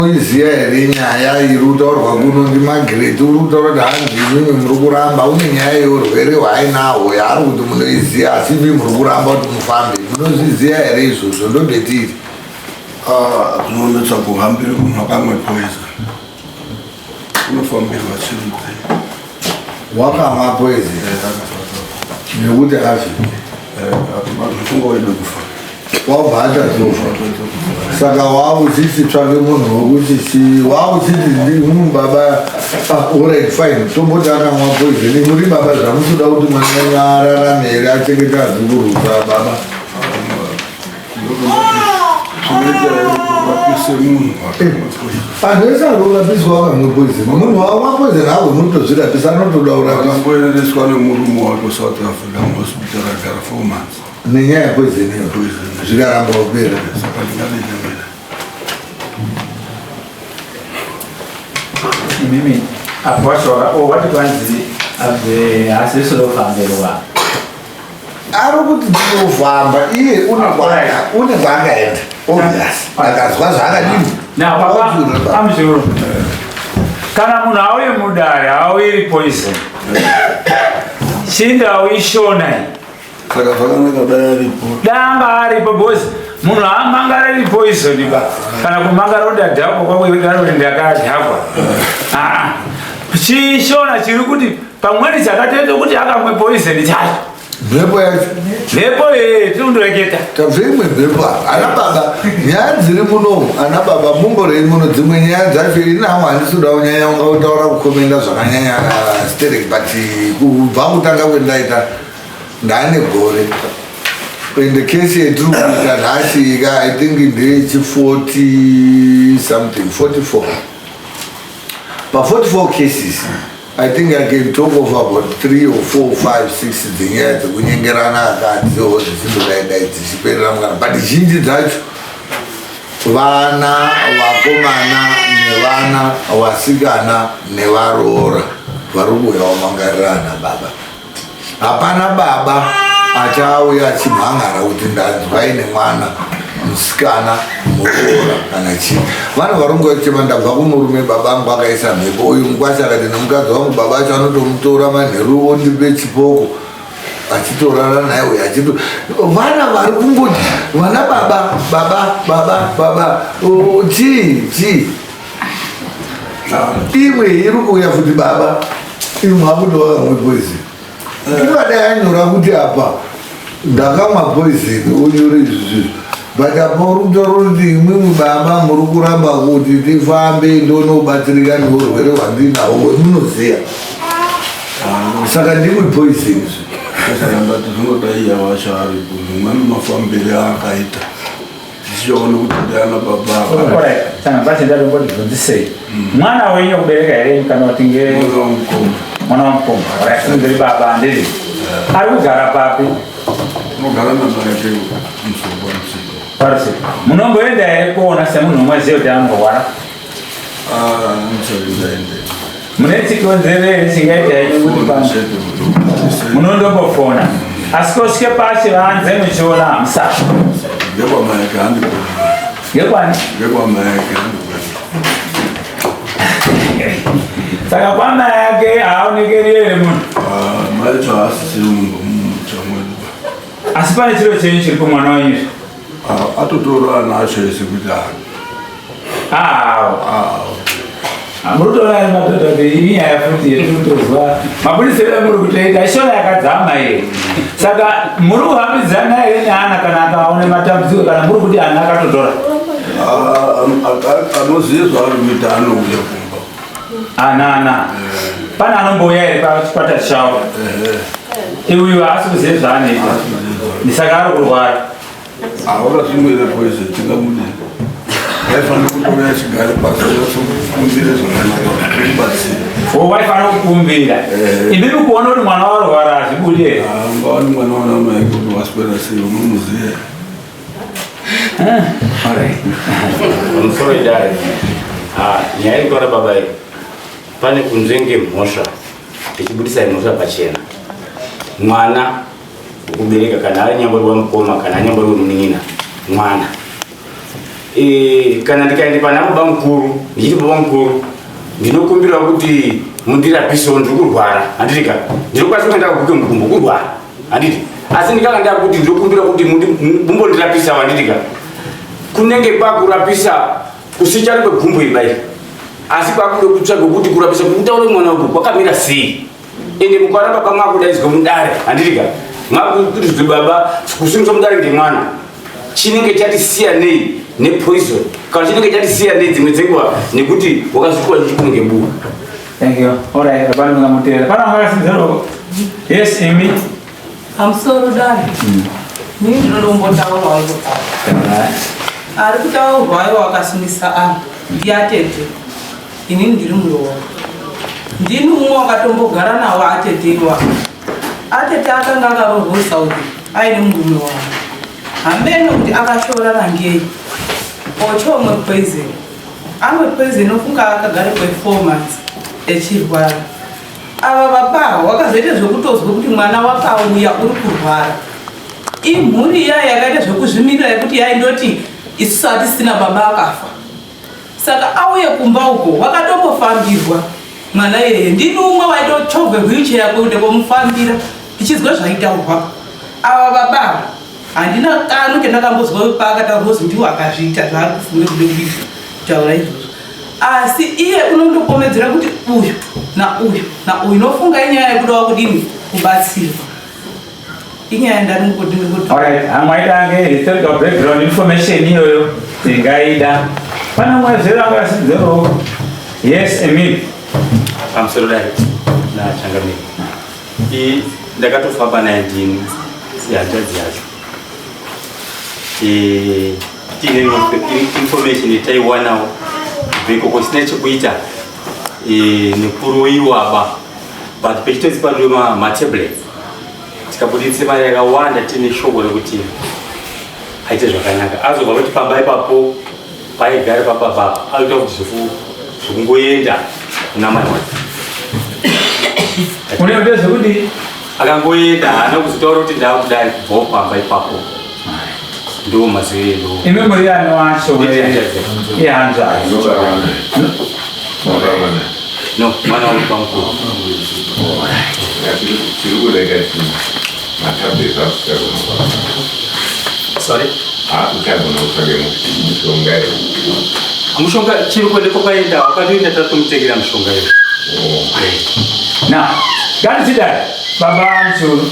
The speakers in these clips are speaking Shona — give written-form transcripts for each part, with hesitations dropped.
Munoiziva here nyaya iri kutaurwa kuno ndiMagret uri kutaura kuti hanzi imimi muri kuramba une nyaya yeurwere hwaainahwo yaari kuti munoiziva asi imi muri kuramba kuti mufambe munozviziva here izvozvo ndobetiri ah, zvinonetsa kuhambira munhu akamwe poison unofambirwa chirudzi wakamwa poison eh, nekuti afi eh, mufungo wedu kufa wabva atazofa saka wauchiti tsvake munhu wekuti chi wauchiti ndimu baba ah, alright fine tomboti akamwa poison muri baba zvamusoda kuti mwana wenyu ararame here achengete azukuruka baba vanhu vese vari kurapiswa vakamwe poison munhu wamwa poison haagoni kutozvirapisa anotoda kurapiswa akamboendeswa nemurume wake south africa muhospital agara four months nenyaya yepoison iyo zvikaramba kupera saka ndingadii imimi apo wacho wati kwanzi haasi sodofambirwa ari kuti ndinofamba iye une kwaakaenda obvious akazwa zvaakadini amzuru kana munhu auye mudare hauiri poison chindau ishona iyi saka zvakanaka dai aripo danga aripo because munhu haamangariri poison ba kana kumangara kuti adhakwa kwakwe ndakadhakwa ah, chishona chiri kuti pamweni chakatoita kuti akamwe poison chacho mhepo yacho mhepo ee tiri kundoreketa tabve imwe mhepo apa ana baba nyaya dziri munomu ana baba mumborei muno dzimwe nyaya dzacho ini hangu handisi kuda kunyanya unga kutaura kukomenda zvakanyanya sterek but kubva kutanga kwendaita ndaane gore ende kesi yetiri kuita nhasi ka i think ndeyechi 40 something 44 pa 44 cases I think I can talk of about 3 or 4, 5, 6 dzenyaya dzekunyengerana akadziwo dzichindodai dzichiperera mukana but zhinji dzacho vana vakomana nevana vasikana nevaroora vari kuuya vamangarirana baba hapana baba achauya achimhangara kuti ndanzwai nemwana musikana muroora kana chii vanhu varungochema ndabva kumurume baba angu akaisa mhepo uyu mukwasha akati nemukadzi wangu baba acho anotomutora manheru ondipe chipoko achitorara naye uyu achito vana vari kungoti vana baba baba baba baba chii chii imwe iri kuuya futi baba imwe akuti wakamwe poison ingadai anyora kuti apa ndakamwa poison onyore izvi but apa uri kutaura kuti imwimwi baba muri kuramba kuti tifambe ndonobatsirika neurwere hwandinahwo hwemunoziva saka ndimwe poison izvi saka ndati zvinodai yawasha aripo mumweni mafambire aakaita tichiona kuti ndiana baba Alright, pache ndatomboti bvunzisei. Mwana wenyu kubereka here kana kuti nge mwana wamukoma mwana wamukoma? Alright, ndiri baba handiri. Ari kugara papi? unogara namai ake musoro wamusika Parisi. Munomboenda here kuona semunhu umwe ziyo kuti anomborwara? Ah, ndisati ndaende Mune chikonzero here chingaita henyu kuti pano? chete kuti Munondombofona. Asi kosvike pachi vanze muchiona hamusati. ngekwamai ake handikoni Ngekwani? ngekwamai ake handikoni Saka kwamai ake haaonekeri here munhu? Ah, mai acho haasisiri munhu muchamwedu Asi pane chiro chenyu chiri kumwana wenyu izvi? Ah, atotora ana acho ese kuti awo muri kutoona ere madhodha kuti inyaya futi yetiri kutozwa mabudisiro emuri kutoita ishona yakadzama iyi saka muri kuhambidzana here neana kana akaone matambudziko kana muri kuti ana akatotora anoziva zvaari kuita anouya kumba ana ana pane anombouya here pachikwata chavo iuyu haasi kuziva zvaanoita saka ari kurwara Hauna zvimwe poison tingamudii? Waifanira kutouya chigare pasi kukumbira zvakanaka kubatsira. O waifanira kukumbira. Eh. Imimi kuona kuti mwana warwara hazvibudi here? Ungaoni mwana wana mai kuti waswera sei unomuziva. Eh, alright. Pamusoro idare. Ah, nyaya iri kutaura baba iyi. Pane kunzvenge mhosva. Tichibudisa mhosva pachena. Mwana wekubereka kana ari nyambori wamukoma kana anyambori wemunin'ina mwana. E, kana ndikaende pana baba mukuru ndichiti baba mukuru ndinokumbirawo kuti mundirapisewo ndiri kurwara handiti ka ndinokwanisa kuenda kuguke mukumbo kurwara handiti asi ndikanga ndakuti ndinokumbira kuti mumbondirapisawo handiti ka kunenge kwakurapisa kusichari kwegumbo ibai asi kwakude kutsvaga kuti kurapisa kukutaura mwana uku kwakamira sei ende mukaramba pamwakudaidzwa mudare handiti ka mwakuti baba kusimusa mudare ngemwana chinenge chati siyanei nepoison kana chinenge chati siyanei dzimwe dzenguva nekuti wakazvikuwa chichikunge buwa. Thank you. All right, hapana mungamutera. Pana makasinzero. Yes, imi. Pamusoro dare. Nini ndinodombotaurawo iko pano. Ari kutaurwa iwo akasungisa anhu ndiatete. Inini ndiri muroora. Ndini umwe wakatombogara nawo atete iwa. Atete akanga akaroorwa kuSaudi aine murume wavo. Hameno kuti akashorana ngei. Ocho umwe poison. Amwe poison ofunga akagara kwe 4 months echirwara. Ava baba wakazoita zvekutozwa kuti mwana wakauya uri kurwara. Imhuri iya yakaita zvekuzvimirira yekuti yaindoti isusu hatisina baba akafa. Saka auye kumba uko wakatombofambirwa mwana iyeye. Ndini umwe waitochovhe wheelchair kuende komufambira tichizwa zvaitaurwa. Ava baba handina kanu kendakambozwa paakataurwa kuzi ndiwo akazviita zvaari kufunga kude kuita kutaura izvozvo. Asi iye unondopomedzera kuti uyu nauyu nauyu nofunga inyaya yekudawo kudini kubatsirwa. Inyaya ndari ndingoti. Alright, hamwaitange historical background information iyoyo tingaida. Pana mwazera akasinzero. Yes, Emil. Pamusoro dare nachangamire. I ndakatofamba naye ndini sehanzvadzi yacho. E, tiine information yataiwanawo kubva ikoko isina chekuita e, nekuroyiwa ba but pechitozi padiwa matablets tikabuditse mari yakawanda tiine shoko rekuti aite zvakanaka azobva kuti pamba ipapo paigara pababa aita kuti zvekungoenda kuna mai Unoita zvekuti akangoenda haana kuzotaura kuti ndakudai kubvawo pamba ipapo ndo mazivo edu. Imi muri ani wacho? Ihanzvadzi. No, mwana wangu pamukuru. Tiri kurega matablets akuchagona. Sorry. Hakuchagona kutsvage mushonga here? Mushonga chiri kuende kwakaenda wakatoenda tatomutengera mushonga iyo. Now, ngatichidai baba Mchuru.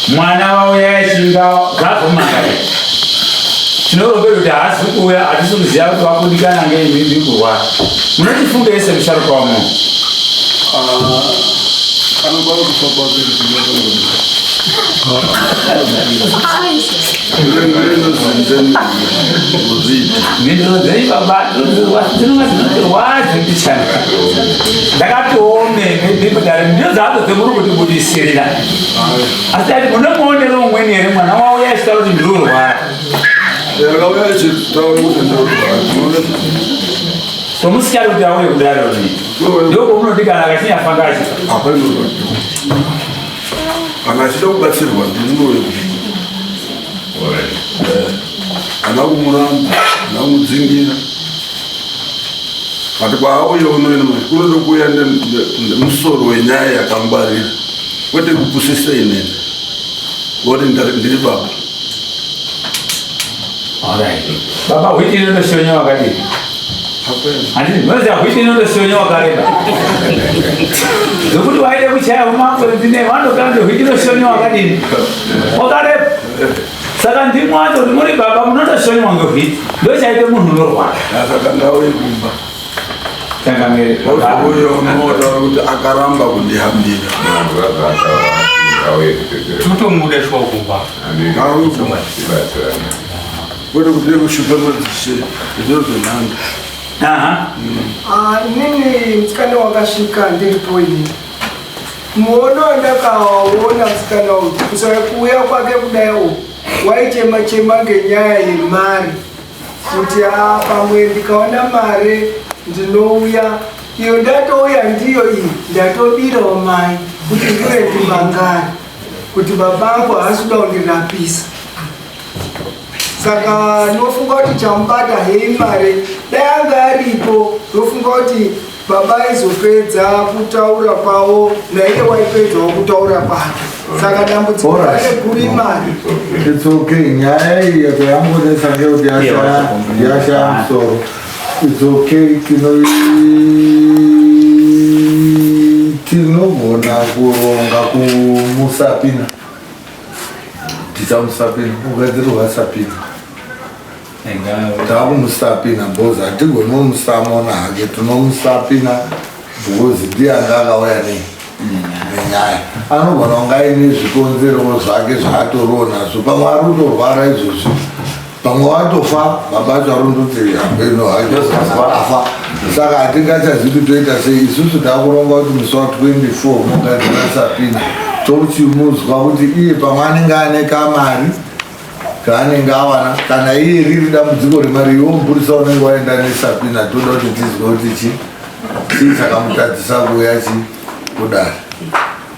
Mwana wauya echinga zvabvumanga. Tinorongera kuti haasi kuuya, hatisi kuziva kuti wakundikana ngei mimbi kurwara. Munotifunga yese musharuka wamunhu. Anobva kufa kwake. Mhinduro dzenyu baba dzinonga dzinotirwadze mbichana. Ndakatiome ndipodare ndiyo dzadzo dzemuri kutibudisirira. Asi ati mune muonero umweni here mwana wauya achitaura kuti ndiri kurwara. Akauya achitaura kuti ndiri kurwara. Tomusikari kuti auye kudaro ni. Ndokumunoti kana akachinyafanga achifa. Hapana. Kana achida kubatsirwa ndinouye ana kumuramba ana kumudzingira but kwaauye unoenda manje kunoda kuuya nemusoro wenyaya yakangwarira kwete kupusisa inene ngoti ndiri baba. Alright. Baba, hwiti inondoshonya wakadii? Handiti munoziva hwiti inondoshonya wakareba. Zvokuti waide kuchaya umakwenzi ne vanokana kuti hwiti inoshonya wakadini? Wakareba. Saka ndimwe wacho kuti muri baba munondoshonywa ngehwiti. Ndochaite munhu unorwara. Saka ndauye kumba. Changamire. Uyo unotaura kuti akaramba kundihambira. Tutomuda shuwa kumba. Ngauye kumba. Kwete kuti kushupa madzishe zviro zvenhando. Aha. Ah, inini musikana wakasvika ndiripo ini. Muono wandakaona musikana uyu kusaka kuuya kwake kudai uku waichema chema ngenyaya yemari kuti a pamwe ndikaona mari ndinouya iyo ndatouya ndiyo iyi ndatobirawo mai kuti ndive ndimangari kuti baba angu haasi kuda kundirapisa. Saka ndinofunga kuti chamubata hei mari, dai anga aripo ndofunga kuti baba aizopedza kutaura kwavo naiye waipedzawo kutaura kwake. Saka dambudziko rake guru imari. It's okay. Nyaya iyi yayangonetsa ngekuti yashaya musoro. It's okay. Tinogona kuronga kumusapina. Tichamusapina, kugadzirirwa sapina. Takumusapina because hatigoni kumusamona hake, tinomusapina because ndiye anga akauya nei nenyaya. Anogona kunge aine zvikonzero zvake zvaatoriwo nazvo, pamwe ari kutorwara izvozvi, pamwe watofa, baba acho ari kundoti hambeno afa. Saka hatingachazivi kuti toita sei. Isusu takuronga kuti musi wa 24 mogadzira subpoena, tochimuzwa kuti iye pamwe anenge ane kamari kaanenge awana, kana iye riri dambudziko remari, iwo mupurisa unenge waenda nesubpoena, toda kuti tizwe kuti chii chakamutadzisa kuuya chi kudare.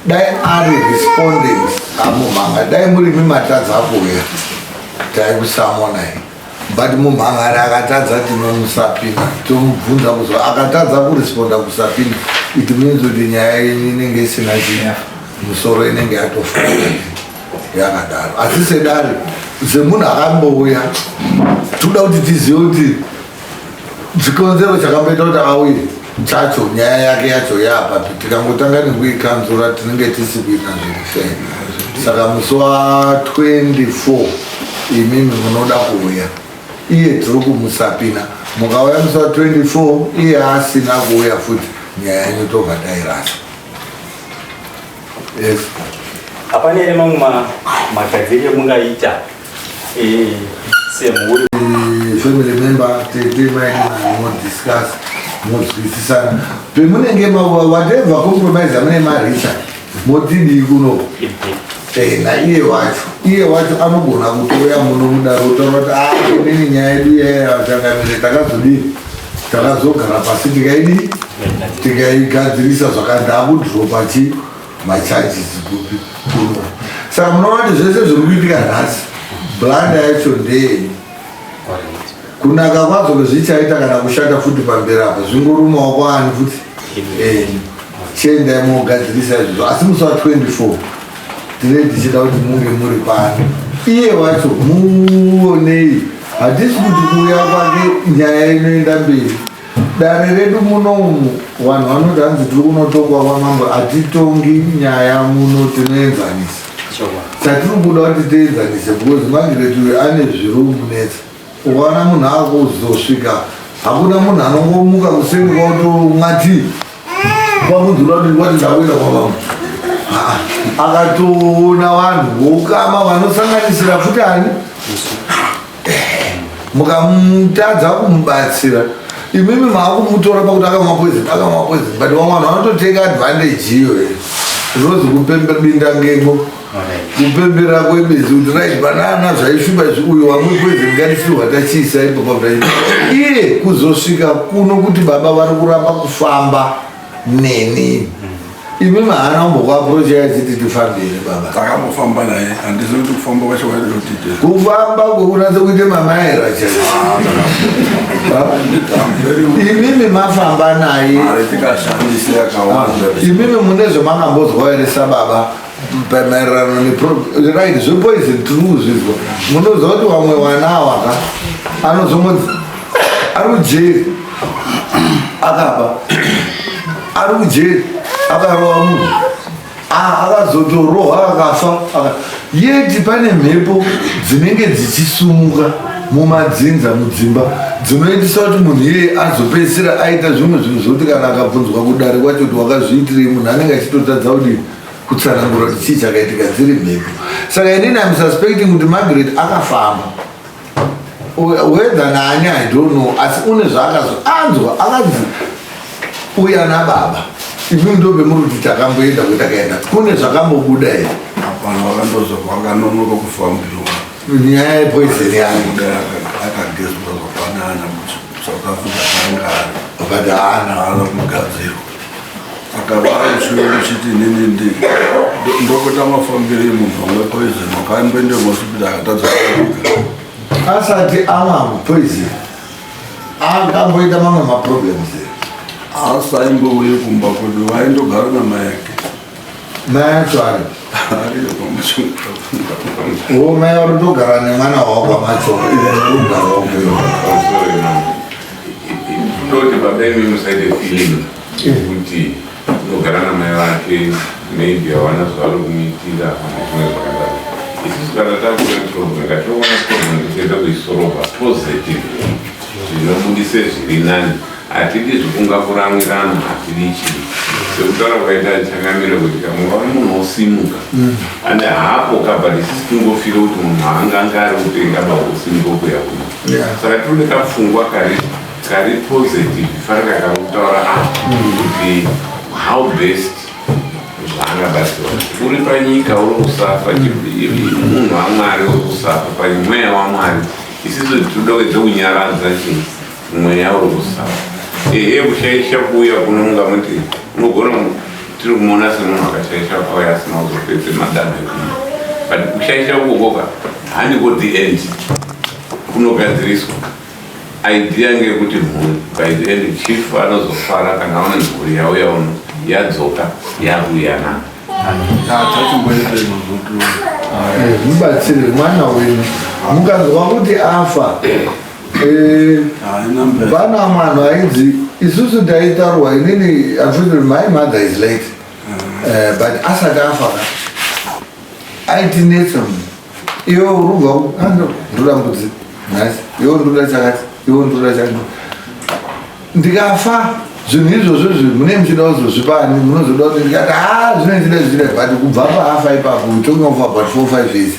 Dai ari respondent amumhanga, dai muri mimatadza kuuya, taikusamonai, but mumhangari akatadza tinomusubpoena, tomubvunza kuzwa. Akatadza kuresponda kusubpoena, it means kuti nyaya yenyu inenge isina chi musoro, inenge yatofa yakadaro. Asi sedare, semunhu akambouya, toda kuti tizive kuti chikonzero chakamboita kuti auye chacho, nyaya yake yacho yapapi. Tikangotanga nekuikanzura, tinenge tisi kuita zviri fair. Saka musi wa24 imimi munoda kuuya, iye tiri kumusubpoena. Mukauya musi wa24 iye asina kuuya futi, nyaya yenyu tobva tairasa. Yes. Hapana here mamwe magadziriro emungaita semhuri? Family member, tete, modiscuss, mozwisisana pemunenge whatever compromise amune maricha, motidii kuno. Naiye wacho, iye wacho anogona kutouya muno mudaro otaura kuti a inini nyaya yedu yayachangamire takazodii, takazogara pasi, tikaidii, tikaigadzirisa zvakandakudropa chi macharges kupi kuno. Saka munoona kuti zvese zviri kuitika nhasi, blunder yacho ndeyenyu. Kunaka kwadzo kwezvichaita kana kushata futi pamberi apa, zvingorumawo kwaani futi enyu. Chiendai mogadzirisa izvozvo, asi musi wa24 tinee tichida kuti munge muri pano. Iye wacho muonei, hatisi kuti kuuya kwake nyaya inoenda mberi. Dare redu munomu, vanhu vanoti hanzi tiri kunotongwa kwamambo. Hatitongi nyaya muno, tinoenzanisa. Chatiri kuda kuti tienzanise, because Margaret uyu ane zviri kumunetsa. Ukaona munhu akuzosvika, hakuna munhu anongomuka kuseni kwakutomwa tii kwakunzura kuti wati ndakuenda kwamambo. Akatoona vanhu voukama vanosanganisira futi ani, mukamutadza kumubatsira, imimi maakumutora pakuti akamwa poison, akamwa poison. But vamwe vanhu vanototeka advantage iyoyo, rinozi kupembera binda ngengo, kupembera kwebezi, kuti right, banana zvaishupa izvi, uyu wamwe poison ngatisirwa tachiisa ipo pakuti iye kuzosvika kuno kuti baba vari kuramba kufamba neni. Imimi haana kumbokuapproachai achiti tifambire baba? Takambofamba naye, handizivi kuti kufamba kwacho kwaida kuti Kufamba kwekunatsa kuite mamaera chaicho. Imimi mafamba naye? Mari tikashandisa yakawanda. Imimi mune zvamakambozwa here sababa maererano right zvepoison tiri kuzvizwa? Munoziva kuti vamwe vana awaka anozongonzi ari kujeri akaba, ari kujeri akarova munhu, akazotorohwa akafa. Yeti pane mhepo dzinenge dzichisumuka mumadzinza, mudzimba, dzinoitisa kuti munhu iyeye azopedzisira aita zvimwe zvinhu zvokuti kana akabvunzwa kudare kwacho kuti wakazviitirei, munhu anenge achitotadza kudii, kutsanangura kuti chii chakaitika, dziri mhepo. Saka inini am suspecting kuti Margaret akafamba, whether naani I don't know, asi une zvaakazo anzwa akanzi uya nababa. Imi ndobe muri kuti takamboenda kwetakaenda, kune zvakambobuda here? Hapana, wakandozwa wakanonoka kufambirwa. Nyaya yepoison yayo. Akagezwa zvafanana muSouth Africa paanga ari. But haana. Haana kugadzirwa. Saka vakusvika kuchiti inini ndi ndokuita mafambiro emunhu wamwe poison, wakamboende kuhospital akatadza kufambika. Asati amwa poison akamboita mamwe maproblems here? Asaimbouye kumba kwedu, vaindogara namai ake. Mai acho ari? Ariyo kwamachongo. O, mai vari kutogara nemwana wavo kwamachongo, kugarawo kuyo. Toti baba, imi musaite feeling kuti unogara namai vake, maybe hawana zvavari kumuitira kana zvimwe zvakadaro. Isusu kana takuona problem, ngationa problem tichiedza kuisolva positive, zvinobudise zviri nani. Hatidi zvekunga kuramwirana, hatidi chii, sekutaura kwaita changamire kuti kamungava munhu osimuka ane hapo kabva, isusu tingofira kuti munhu haanganga ari kutenga bahosimuka kuya kuno. Saka tiri kapfungwa kari positive, farika kari kutaura kuti how best zvaangabatsirwa. Uri panyika uri kusafa, munhu waMwari uri kusafa pamweya waMwari. Isisu tinoda kuedza kunyaradza chii, mweya uri kusafa. Ehe, kushaisha kuuya kunonga muti unogona tiri kumuona semunhu akashaisha, akauya asina kuzopedze madanho ekuita, but kushaisha ukokoka handiko the end, kunogadziriswa. Idea ngeyekuti mhuri by the end, chief anozofara kana aona mhuri yauya uno yadzoka yakuyana. Tachimboita izvozvo. Mubatsire mwana wenyu. Mukanzwa kuti afa, Haina mberi. Pana mwana ainzi isusu taitaurwa inini, unfortunately my mother is late, but asati afa ka aitinetsa munhu. Iwe uri kubva ando ndoda mbudzi nhasi, iwe ndoda chakati, iwe ndoda chakati. Ndikafa zvinhu izvozvo zvi mune muchida kuzozvipani, munozoda kuti ndikati ha zvinoitida zvichida, but kubva paafa ipapo, we talking of about 4, 5 years,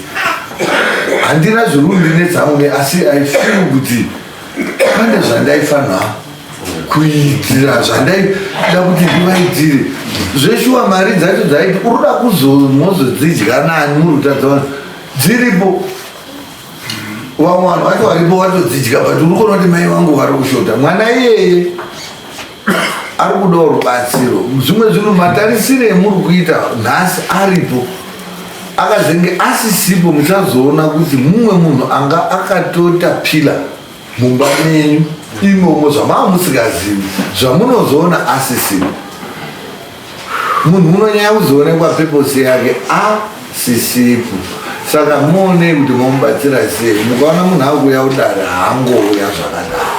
handina zviri kundinetsa mune, asi I feel kuti pane zvandaifanira kuitira, zvandaida kuti ndivaitire zveshuwa. Mari dzacho dzaiti uri kuda kuzomozodzidya nani? Muri kutadza, dziripo, vamwe vanhu vacho varipo vatodzidya, but uri kuona kuti mai vangu vari kushota. Mwana iyeye ari kudawo rubatsiro. Zvimwe zvinhu matarisire emuri kuita nhasi aripo, akazenge asisipo, muchazoona kuti mumwe munhu anga akatotapila mumba menyu imomo zvamava musingazivi, zvamunozoona asisipo. Munhu unonyanya kuzoonekwa purpose yake asisipo. Saka muonei kuti momubatsira sei. Mukaona munhu akuuya kudare, haangouya zvakadaro.